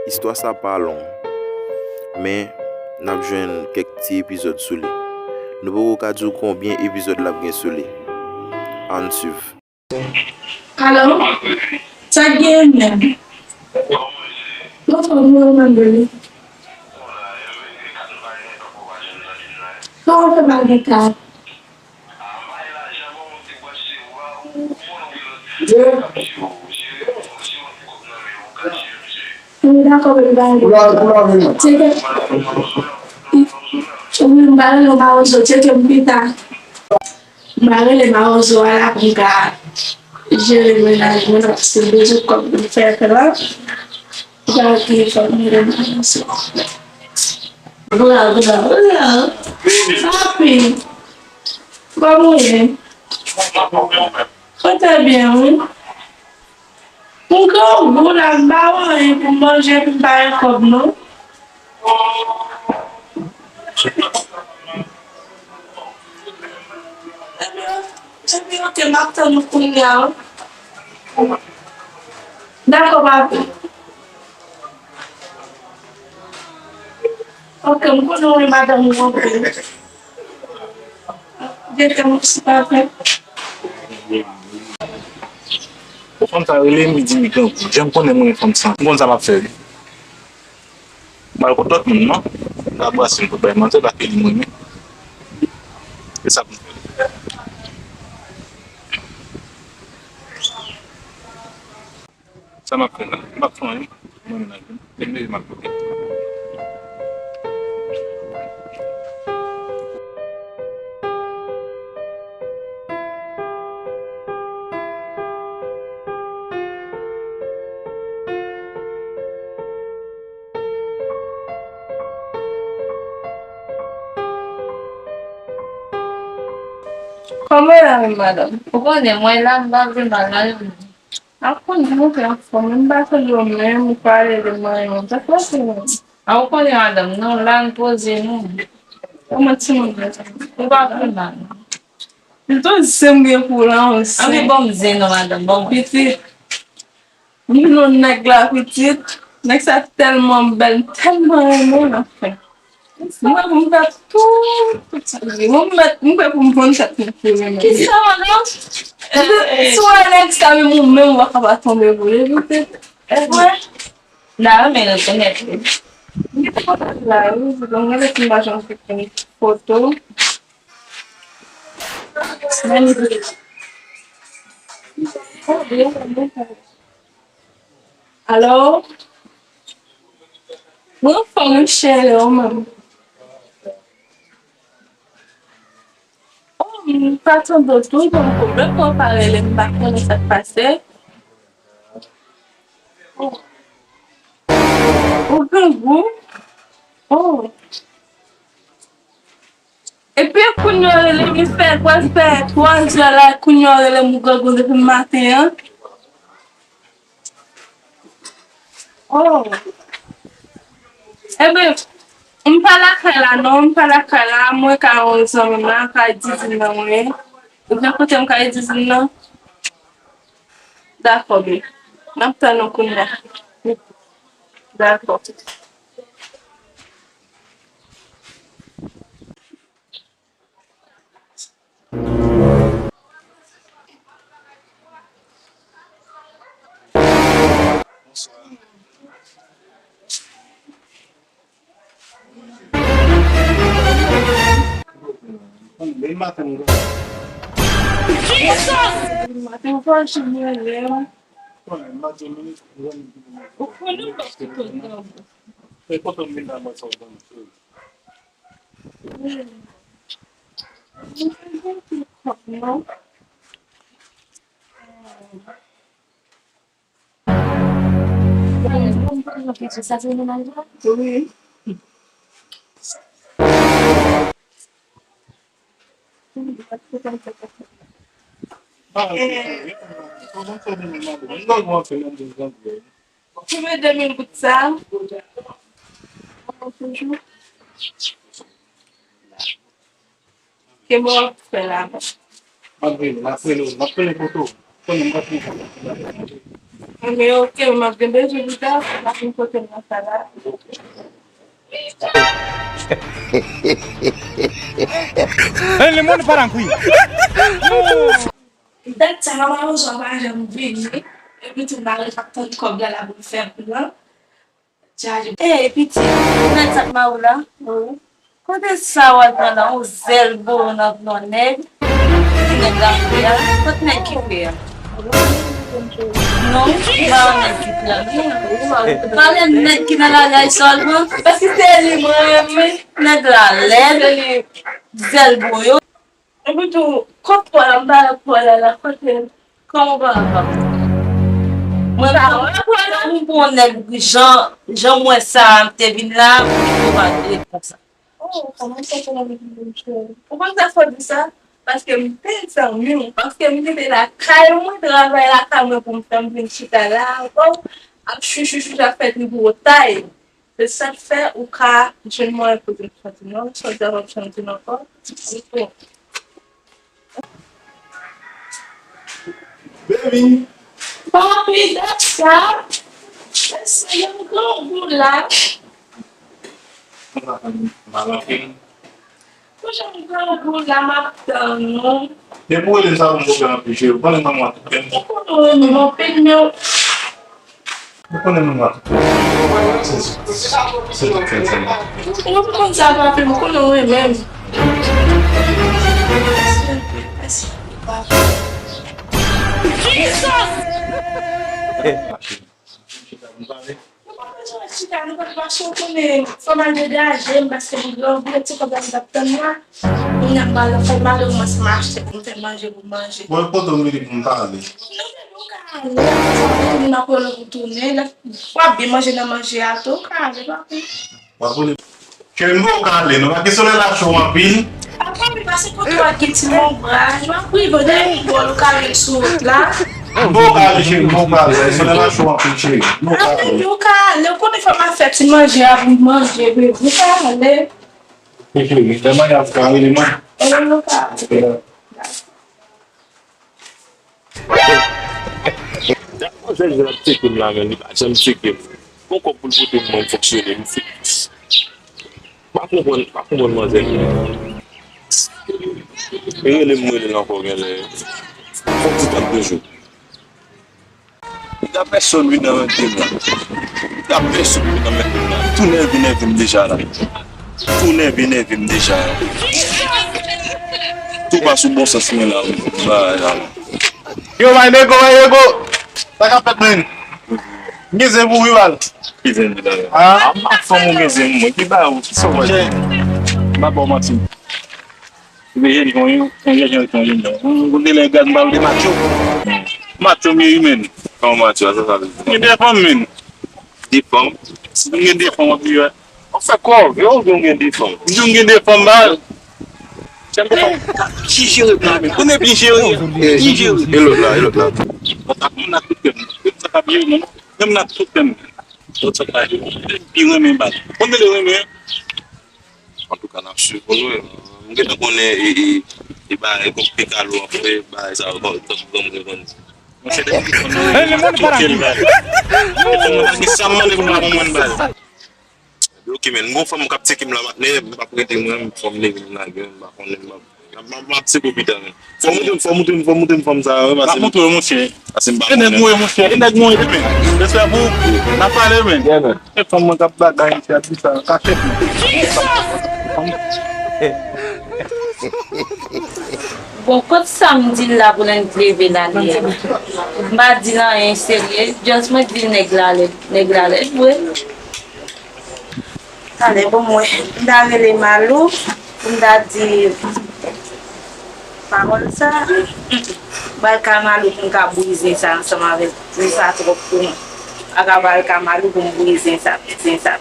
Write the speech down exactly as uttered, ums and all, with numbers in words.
Istwa sa pa long, men n ap jwenn kèk ti epizòd sou li. Nou poko ka di w konbyen epizòd l ap gen sou li. Ann swiv. Alo? Sa k genyen menm? Mwen fò mwen mande li. Kòman w fè pa gen kat? Wi, dakò, baby, bye. Tcheke. Wi, m ba rele w Mawozo, tcheke m pita. M ba rele Mawozo a la pou m ka jere mennaj mwen nan, paske bezwen kòb pou m fè fè la. Ou pa ki fè m rele Mawozo. Bla, bla, bla. Papi, kòman w ye? Mwen trè byen, wi. M grangou la, m pa wè anyen pou m manje, epi m pa gen kòb, non. Epi, epi, oke, m ap tann ou kounye a, wi. Dakò, papi. Oke, m konnen w e madanm ou anpil. Jete m osi, papi. Bon, fanm sa rele m, li di li grangou. Jan m konnen mwen fanm sa. M konn sa m ap fè, wi. M al kot lòt moun, non. M ka brase l pou bay manzè, paske li m renmen. E sa pou m fè. Sa m ap fè la? M p ap fè anyen. Mwen menaj mwen. Lè m leve, m ap kote. Kòman w ye la menm, madanm? Ou konnen, mwen la, m pa vle mal a yon moun. A konnen, mwen te anfòm, m pa sonje w menm, ou pale de mwen, mwen te fòse mwen. A ou konnen, madanm, non, la, n poze nou. Kòman timoun nan? Ou pa vle mal. Pito zen m gen pou w la, yon zen. Anben, ban m zen non, madanm, ban mwen. Pitit. M vin yon nèg la, pitit. Nèg sa tèlman bèl, m tèlman renmen l, anfen. M prè pou m fè tout, tout sa l vle. Mwen, m mèt, m prè pou m vann tèt mwen pou renmen. Kisa, madanm? Si w wè nèg sa, menm ou menm, ou pa ka pa tonbe pou li, pitit. E vre? M ta renmen rekonèt li. M gen foto la, wi, donk, gade si m pa janm fè foto. Alo? Mwen anfòm, monchè, e ou menm? Oh, m pa tande w tou, bon, pwoblèm mwen pa rele, m pa konnen sa k pase. Oh. Ou grangou? Oh. Epi kounye a w rele m, li fè, pral fè twa zè la, kounye a w rele m, ou grangou depi maten an. Oh. Eben, m pa lakay la non, m pa lakay la, mwen ka yon zanmi m la, ka dizin nan mwen. Ou gen kote m ka dizin nan? Dakò, babe. M ap tann ou kounye a. Dakò. Koupe de mil goud sa. Toujou. Ke bò w ap fè la? M ap vini, m ap rele w, m ap rele kote w. Konnen m ap vini. Mwen, ok, m ap gen bezwen pita, m ap vin kote m nan sa la. Dat sa, mama Rozo a pa janm vini. Epi tou, m pa ret ap tann kòb la, la pou l fè plan. Chaje. Ey, pitit, ou mèt sa k ma ou la? Wi. Kote sa w al pran la? Yon zèl boyo nan non nèg? Ki nèg la fè a? Kot nèg ki fè a? Non, m pa wè nèg ki fè a. Pale m nèg ki nan lagay sèlman. Paske se li mwen renmen. Nèg la lèd. Zèl boyo. Epi tou, kot Pòl la, m pa wè Pòl la, la, kote l? Kòman w pa wè Pòl? Mwen pa wè Pòl la. Pou yon nèg jan, jan m wè sa, m te vin la, pou w pa ret konsa. Oh, kòman sa, kòman m vin cheri? Ou konn sa fò di sa? Paske m te zanmi w, paske m te lakay mwen, travay lakay mwen pou m fè m vin chita la ankò, ap chouchouchou, ap fè tripotay. Se sa k fè ou ka jwenn mwen pou di m santi non, santi avan m santi non ankò. Baby. Papi, dat sa. Se yon grangou la. Mal anpil. Pou jan m pran gou la, m ap tann ou. Depi w rele m sa, m kontan anpil, cheri. Ou konnen manman tout kè m. Ou konnen w renmen m anpil, men w. Ou konnen manman tout kè m. Se, se tout kè m sèlman. Ou konn sa, papi, m konnen w renmen m. Mèsi, papi. Jesus! Nou pa bezwen chita, nou pa t mache, w konnen fò m al degaje m, paske m grangou, ti kòb la m t ap tann la. Kounye a m pral fè m ale, ou mwen m achte pou m fè manje pou m manje. Bon, kote w vini pou m pale? Non, men ou ka ale, ou ap rele pou tounen, lè w ap byen manje nan manje a tou, ou ka ale, papi. W ap rele. Cheri, m voye w ka ale, non, paske solèy la cho anpil. Apa, men pase kote w ak gen ti lonbraj, w ap rive dèyè yon bòl, ou ka ret sou wout la. M voye w ka ale, cheri, m voye w ka ale. Solèy la cho anpil, cheri. M voye w ka ale. Apa, men ou ka ale, ou konnen fò m ap fè ti manje a pou m manje, baby, ou ka ale. Ok, cheri, lè manje a fini, rele mwen. E, ou ka ale. Manzè jwenn ap tcheke m la, men li pa janm tcheke m. Gon kòb pou l pote m, mwen m fonksyone, m fou. M pa konprann, m pa konprann manzè. Li rele m, m rele l ankò, genlè. Fòk di trannde jou. Piga pèsonn vin nan mete m la. Piga pèsonn vin nan mete m la. Tou nève, nève m deja la. Tou nève, nève m deja la. Tou pa sou bon sans mwen la, wi. Ba, la. Yo, my nego, my nego. Sa k ap fèt, men? M gen zen pou ou, wi, bal. Ki zen, bal? Ah? Ah, m pa fanm ou gen zen, mwen. Ki ba ou? Ki sa w wè? M pa ba w manti. Ou gen zen, yon, yon zen, yon zen, non. Ou gen lè gaz, m pa vle macho. Macho, m ye, men. Kòman macho, sa, sa vle di? M gen de fanm, men. De fanm? Si m gen de fanm, w ap viv. Ou fè kò, yo, ou gen de fanm. Yo gen de fanm, ba. Jan de fanm. Ki jere plan, men. Konnen byen jere. Byen jere. E lòt la, e lòt la. Bon, sa moun ak tout kè m. Sa pa byen, non. Menm nan tout kè m. Lòt sa pa byen. Byen renmen, ba. Konnen le renmen. Antouka, n ap swiv pou nou. M gentan konnen e, e, e bagay kon pekalo ap fè, bagay sa yo, tankou granmoun yo konn di. Monchè, depi ki fanm nan, m ap choke l, baz. Depi mwen pa gen sa m mande pou m pa konprann, baz. Ok, men, m gon fanm k ap tcheke m la matne, m p ap rete mwen, fò m leve m lage, m pa konnen, m ap, m ap, m ap tcheke w pita, men. Fò w montre m, fò w montre m, fò w montre m fanm sa a, wi, paske m, m ap montre w, monchè. Paske m pa konnen. E nèg mwen ye, monchè, e nèg mwen ye, men. Respè pou ou. N ap pale, men. Yeah, man. E fanm mwen k ap bagay, misye ap di sa, kachèt, men. Bon, kot sa m di l la pou l leve la li a? M pa di l anyen serye, just mwen di l nèg la lèd, nèg la lèd vre. Talè, bon, mwen, m ta rele Malou, pou m ta di pawòl sa, m pral ka Malou pou m ka bouyi zen sa ansanm avè l. Zen sa twòp pou mwen. M pa ka pral ka Malou pou m bouyi zen sa, zen sa.